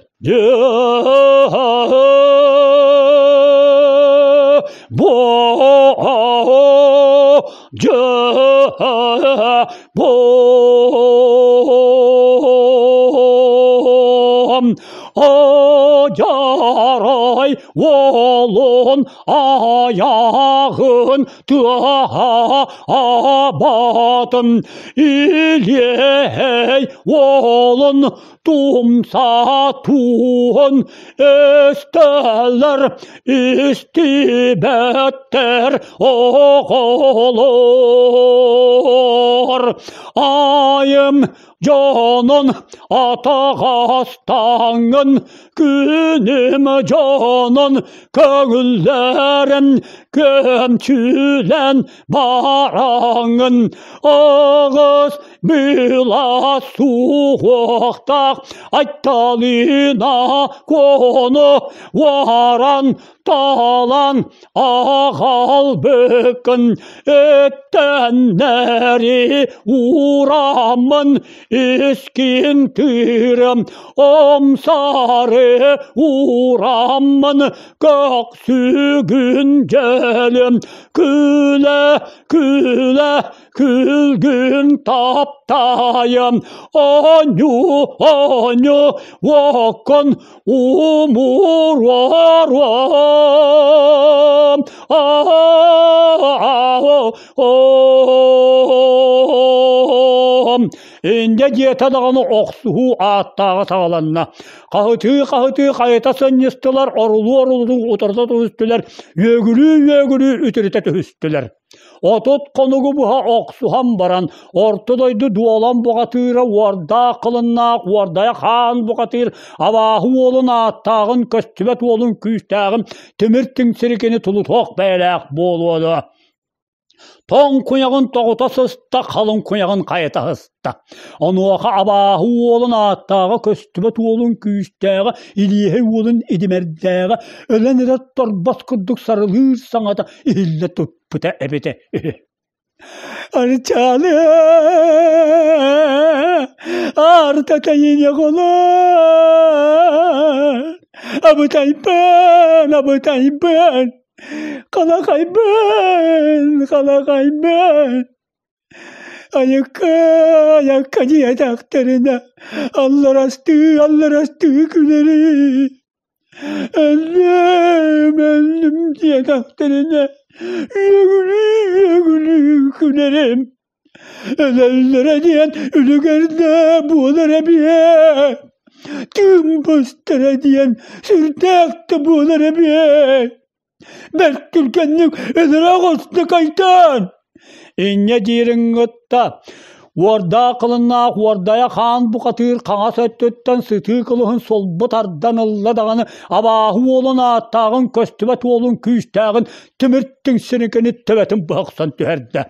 Одьарай уолун айаҕын тыаһа абатын илиэй уолун Тумса туһун эстэлэр истибэттэр оҕолор айым дьонун атаҕастаҥын күнүм дьонун көҥүллэрин көмчүлэн бараҥын аҕыс Была суохтаах Айталина Куону уоран талан аҕалбыккын эттэннэри уураммын искин тыырым омсары уураммын көксүгүн дьэлим күлэ күлэ Күлгүн таптайым, оонньуу, оонньуу, уоккун умуруоруом. Инньэ диэтэ даҕаны охсуһуу ааттааҕа саҕаланна. Хаһытыы-хаһытыы хайыта сынньыстылар, орулуу-орулуу утарыта түһүстүлэр, үөгүлүү-үөгүлүү үтүрүтэ түһүстүлэр. 30 хонугу быһа охсуһан баран, орто дойду дуолан бухатыыра уордаах кылыннаах уордайа хаан бухатыыр абааһы уолун ааттааҕын көстүбэт уолун күүстээҕин тимир тиҥсирикини тулутуох бэйэлээх буолуо дуо? Тоҥ куйаҕын тоҕута сыста, халыҥ куйаҕын хайыта сыста. Онуоха абааһы уолун ааттааҕа көстүбэт уолун күүстээҕэ, илиэһэй уолун идимэрдээҕэ, өлөн эрэр торбос курдук сарылыыр саҥата иһиллэ туппута эбитэ үһү. Арчаалы артатайыне Абытайбын, абытайбын, Халахайбын, халахайбын. Айыкка, айакка диэтэхтэринэ, алларастыы, алларастыы күлэрий. Өллүм, өллүм диэтэхтэринэ, үөгүлүү, үөгүлүү күлэрим. Өлөллөрө диэн үлүгэрдээх буолар эбиэ. Тыын быстара диэн сүрдээх да буолар эбиэ. Бэрт түргэнник өлөрө оҕуста кайтаан. Инньэ диирин кытта уордаах кылыннаах уордайа хаан бухатыыр хаҥас өттүттэн сытыы кылыһын сулбу тардан ылла даҕаны абааһы уолун ааттааҕын көстүбэт уолун күүстээҕин тимир тиҥсирикини төбөтүн быһахсан түһэрдэ.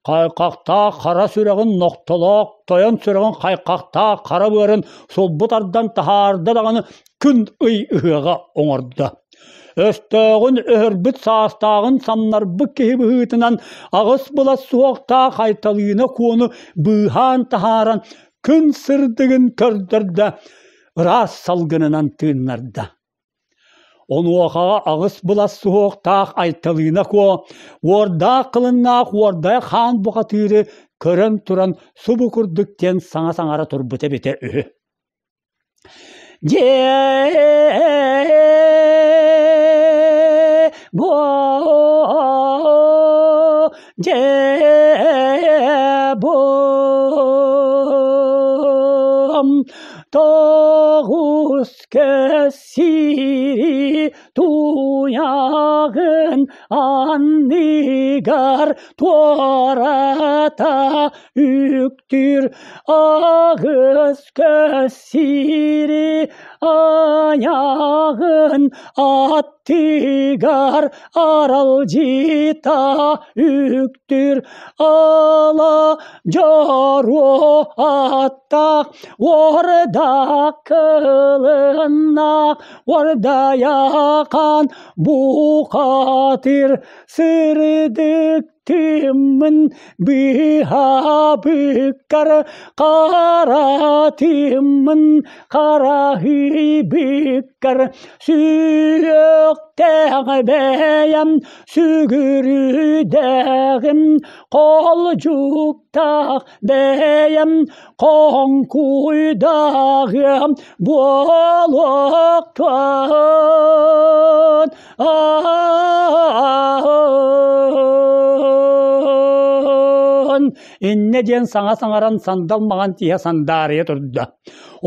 Хайхахтаах хара сүрэҕин нохтолоох, тойон сүрэҕин хайхахтаах хара быарын сулбу тардан таһаарда даҕаны күн ый ыһыаҕа оҥордо. Өстөөҕүн өһөрбүт саастааҕын самнарбыт киһи быһыытынан аҕыс былас суохтаах Айталыына Куону быыһаан таһааран күн сырдыгын көрдөрдө, ыраас салгынынан тыыннарда. Онуохаҕа аҕыс былас суһуохтаах Айталыына Куо уордаах кылыннаах уордайа хаан бухатыыры көрөн туран субу курдук диэн саҥа саҥара турбут эбитэ үһү. Дьээ бу дьээ бу тоҕус Кэссири туйаҕын анныгар туората үктүүр аҕыс кэссири айаҕын аттыгар аралдьыта үктүүр ала дьоруо аттаах Уордаах кылыннаах уордайахан бухатыр сырдык тыыммын быыһаабыккар хара тыыммын хараһыйбыккар сүһүөхтээх бэйэм сүгүрүйдэҕим холдьуктаах бэйэм Хоҥкуйдаҕым буолуохтун Иннэ диэн саҥа саҥаран сандал маҥан тииһэ сандаарыйа турда.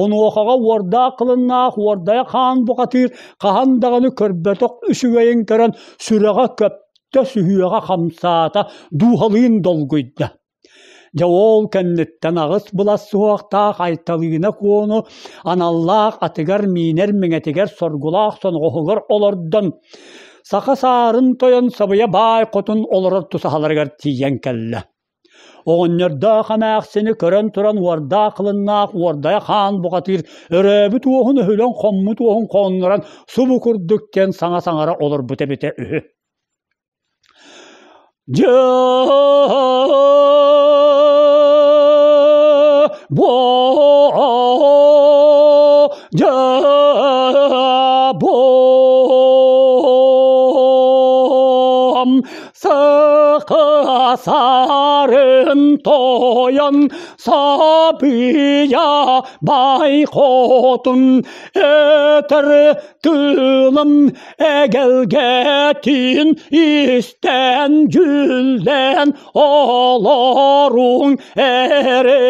Онуохаҕа уордаах кылыннаах уордайа хаан бухатыыр хаһан даҕаны көрбөтөх үчүгэйин көрөн сүрэҕэ көптө, сүһүөҕэ хамсаата, дууһалыын долгуйда. Дьэ ол кэнниттэн аҕыс былас суһуохтаах Айталыына Куону аналлаах атыгар миинэр миҥэтигэр соргулаах соноҕоһугар олордон, саха саарын тойон сабыйа баай хотун олорор тусаһаларыгар тиийэн кэллэ. Оҕонньордоох эмээхсини көрөн туран уордаах кылыннаах уордайа хаан бухатыыр өрөөбүт уоһун өһүлэн хоммут уоһун хооннорон субу курдук диэн саҥа саҥара олорбут эбитэ үһү. Дьэ, бу, дьэ, бу, саха сарын тойон сабыйа бай хотун этэр тылым эгэлгэтин истэн дьүллэн олоруҥ эрэ.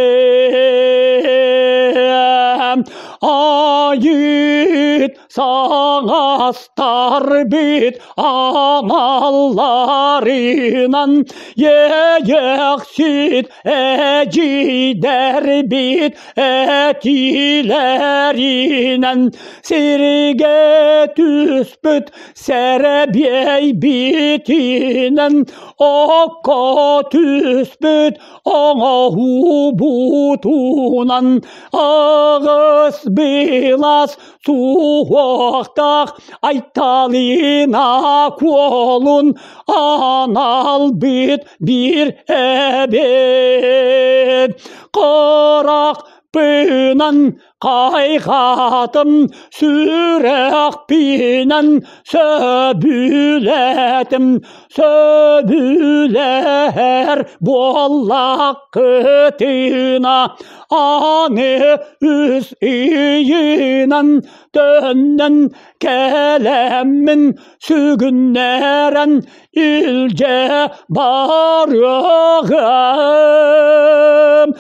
Айыт саҥастарбыт аналларынан Иэйэхсит эдьиийдэрбит этиилэринэн Сиргэ түспүт сэрэбиэйбитинэн Окко түспүт оҥоһуубутунан Аҕыс былас суһуохтаах Айталина куолун аналбыт биир эбит. Харах пынан хайҕаатым, сүрэхпинэн сөбүлээтим, сөбүлэһэр буоллаххытына аны үс ыйынан төннөн кэлэммин сүгүннэрэн илдьэ барыаҕым.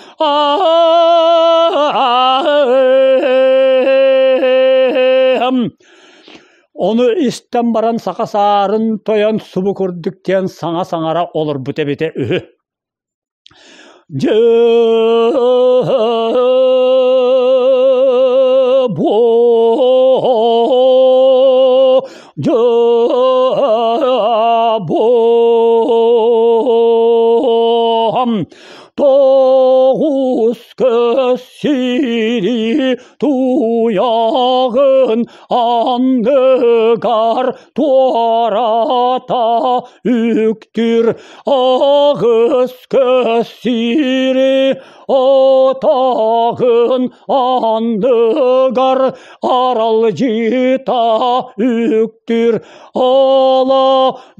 Ону истэн баран саха саарын тойон субу курдук диэн саҥа саҥара олорбут эбитэ үһү. Дьэ бо дьэ тоҕус көс сири туйаҕын анныгар туората үктүр аҕыс көс сири отаҕын анныгар аралдьыта үктүр ала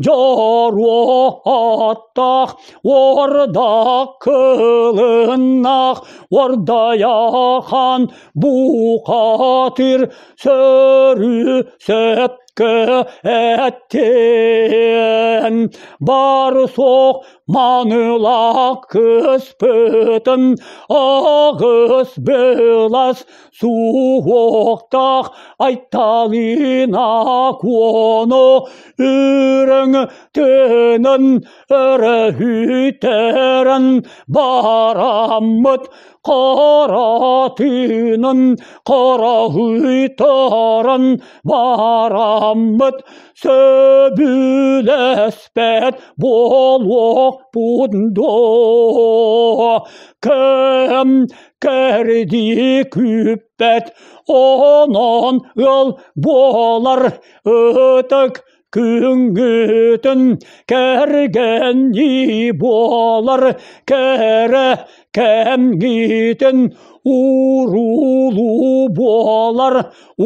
дьоруо аттаах ордак кылыннах ордайахан бухатыр сөрү сөпкө эттин бар суох маныла кыспытын аҕыс былас суһуохтаах Айталина Куону үрүҥ тыынын өрөһүтэрэн бараммыт хара тыынын хараһыйтаран бараммыт сөбүлэспэт буолуохпут дуо кэм кэрдии күүппэт онон ыал буолар ытык Күҥҥүтүн кэргэннии буолар кэрэ кэмҥитин уруулуу буолар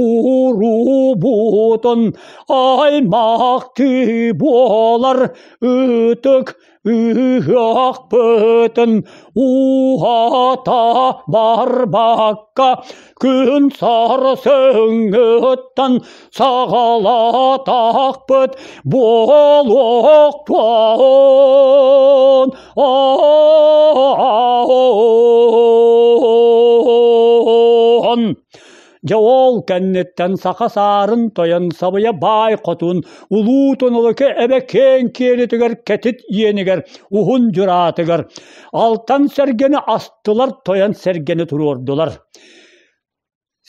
уруубутун аймахтыы буолар ытык Ыһыахпытын ууһата барбакка күн сарсыҥҥыттан саҕалаатахпыт буолуохтуон. Дьэ ол кэнниттэн саха саарын тойон сабыйа баай хотун улуу Тунулука эбэ киэҥ киэлитигэр кэтит иэнигэр уһун дьураатыгар алтан сэргэни астылар тойон сэргэни туруордулар.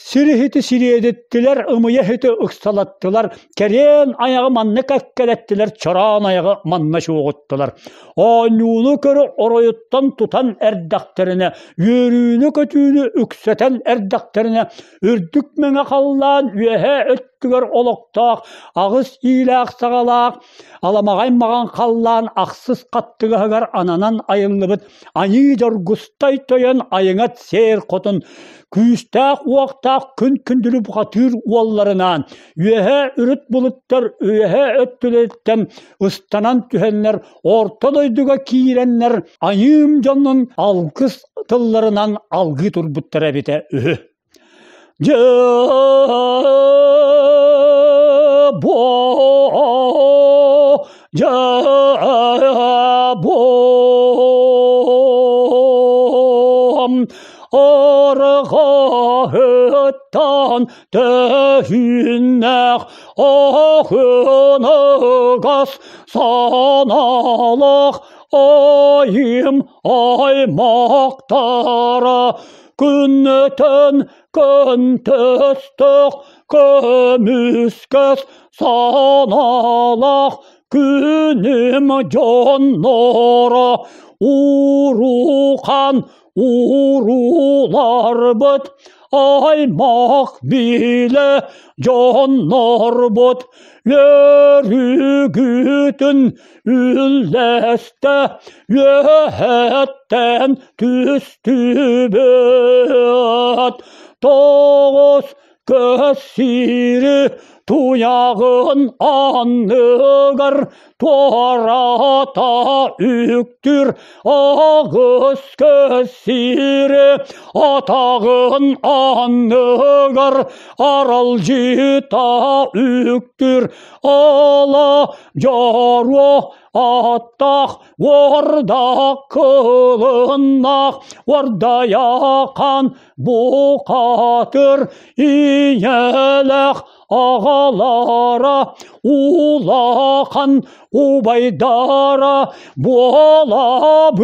Сир иһити сириэдиттилэр, ымыйа иһити ыксалаттылар, кэриэн айаҕы манна кэккэлэттилэр, чороон айаҕы манна чуоҕуттулар. Оонньууну көрө оройуттан тутан эрдэхтэринэ, үөрүүнү-көтүүнү үксэтэн эрдэхтэринэ, үрдүк мэҥэ халлаан үөһээ өттүгэр олохтоох аҕыс иилээх-саҕалаах аламаҕай маҕан халлаан ахсыс хаттыгаһыгар ананан айыллыбыт Айыы Дьоргустай тойон айыҥат сээр хотун күүстээх-уохтаах күн күндүлү бухатыыр уолларынаан үөһээ үрүт булуттар үөһээ өттүлэриттэн ыстанан түһэннэр орто дойдуга киирэннэр айыым дьонун алгыс тылларынан алгыы турбуттара эбитэ үһү. Дьэ бо дьэ бо арҕаһы Төһүүннээх аһыныгас санаалаах айым аймахтара күнтэн көнтөстөх көмүскэс санаалаах күнүм дьонноро урухан урууларбыт аймах билэ дьоннорбут үөрүүгүтүн үллэстэ үөһэттэн түстүбүт тоҕус көс сири туйаҕын анныгар туората үктүүр аҕыс көс сири атаҕын анныгар аралдьыта үктүүр ала дьоруо аттаах уордаах кылыннаах уордайахан бухатыр ийэлээх аҕалара улахан убайдара буолабыт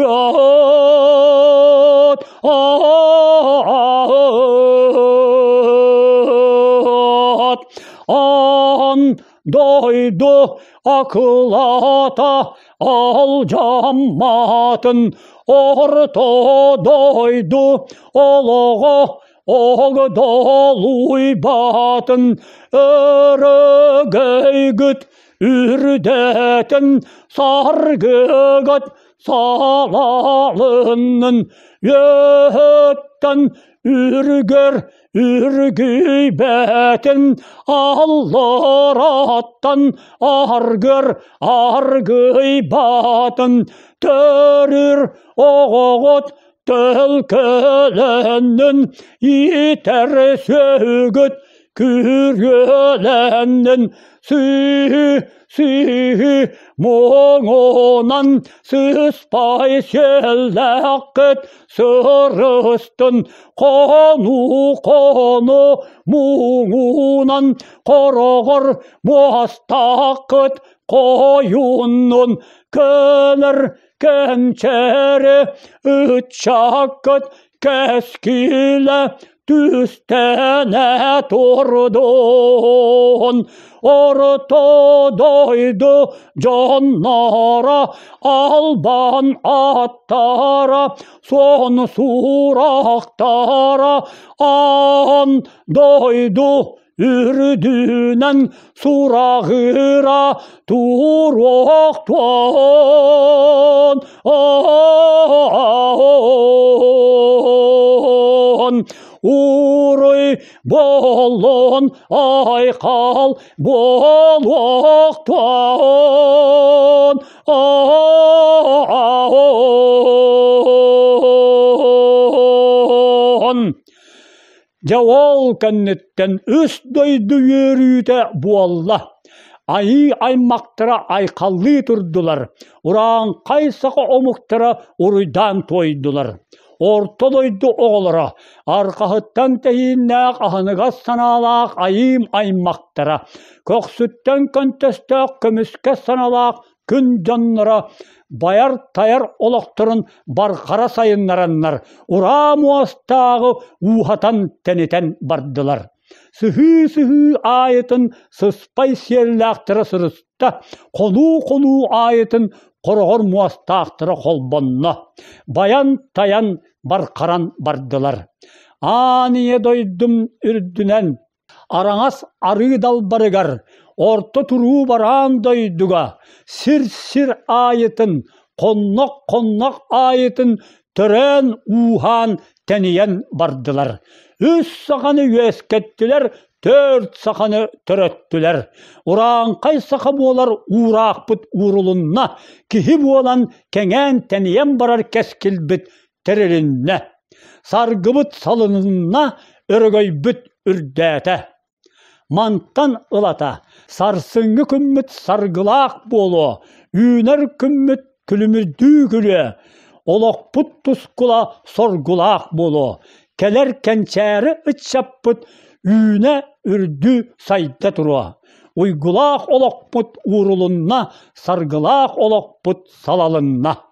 аан дойду акылаата алдьамматын орто дойду олоҕо Оҕодолуйбатын өрөгөйгүт үрдэтин саргыгыт салалыннын үөһүттэн үргэр үргүйбэтин аллараттан аргыр аргыйбатын төрүр оҕоҕут Төлкөлөннүн иитэр сүөгүт күрүөлэннин сыы-сыы муҥунан сыспай сиэллээххит сырыстын хону-хону муҥунан хороҕор муостааххыт хойуннун кэлэр Кэнчээри ыччаккыт кэскилэ түстэнэ турдун. Орто дойду дьонноро албан аттара суон сурахтара аан дойду үрдүнэн сураҕыра туруохтуон уруй буоллун айхал буолуохтуон Дьэ ол кэнниттэн үс дойду үөрүүтэ буолла. Айыы аймахтара айхаллыы турдулар, урааҥхай саха омуктара уруйдаан туойдулар. Орто дойду оҕолоро, арҕаһыттан тэһииннээх аһыныгас санаалаах айыым аймахтара, көхсүттэн көнтөстөөх көмүскэс санаалаах күн дьонноро байар-тайар олохторун барҕара сайыннараннар ураа муостааҕы ууһатан тэнитэн бардылар. Сыһыы-сыһыы аайытын сыспай сиэллээхтэрэ сырыста, хонуу-хонуу аайытын хороҕор муостаахтара холбонно, байан-тайан бархаран бардылар. Аан ийэ дойдум үрдүнэн Араҥас арыы далбарыгар, орто туруу бараан дойдуга, сир-сир аайытын, хоннох-хоннох аайытын төрөөн-ууһаан тэнийэн бардылар. Үс саханы үөскэттилэр, төрт саханы төрөттүлэр. Урааҥхай саха буолар уураахпыт уурулунна, киһи буолан кэҥээн-тэнийэн барар кэскилбит тэрилиннэ, саргыбыт салынынна, өрөгөйбүт үрдээтэ. Мантан ылата сарсыҥҥы күммүт саргылаах буолуо, үүнэр күммүт күлүмүрдүү күлүө, олохпут тускула соргулаах буолуо, кэлэр кэнчээри ыччаппыт Үүнэ, үрдүү, сайда туруо. Уйгулаах олохпут уурулунна, саргылаах олохпут салалынна.